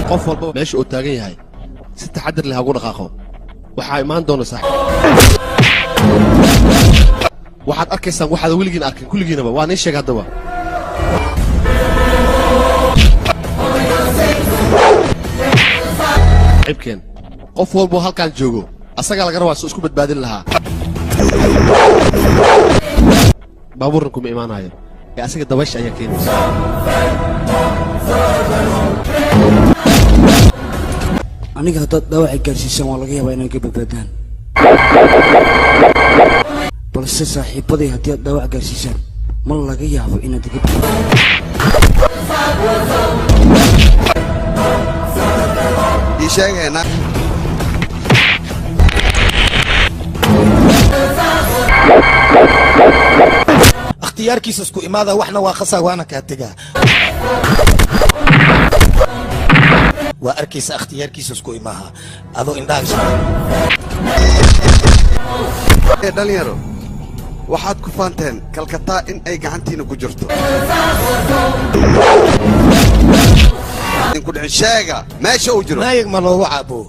Qof walba meesha uu taagan yahay si taxadir leh ha ugu dhaqaaqo. Waxaa imaan doona saaxiib, waxaad arkaysaan waxaad weligiin arkin kulligiinaba. Waa niin sheeg haddaba. Saaxiibkeen, qof walbo halkaan joogo asagaa laga rabaa soo isku badbaadin lahaa. Baabuurna kuma imaanayo ee asaga dabaysha ayaa keenaysa. Aniga haddaad dhaawac gaarsiisaan, waa laga yaabaa inaad ka badbaadaan, balse saaxiibaday haddii aad dhaawac gaarsiisaan, ma laga yaabo inaad iga badbaadaan. Ii sheegeena. Ikhtiyaarkiisa isku imaada, waxna waa khasaa waana kaa tegaa. Waa arkaysa ikhtiyaarkiisa isku imaaha adoo indhaha. Ee dhalinyaro, waxaad ku faanteen Kalkataa in ay gacantiina ku jirto. Idinku dhicin, sheega meesha uu jiro. Naayag ma loogu caabo.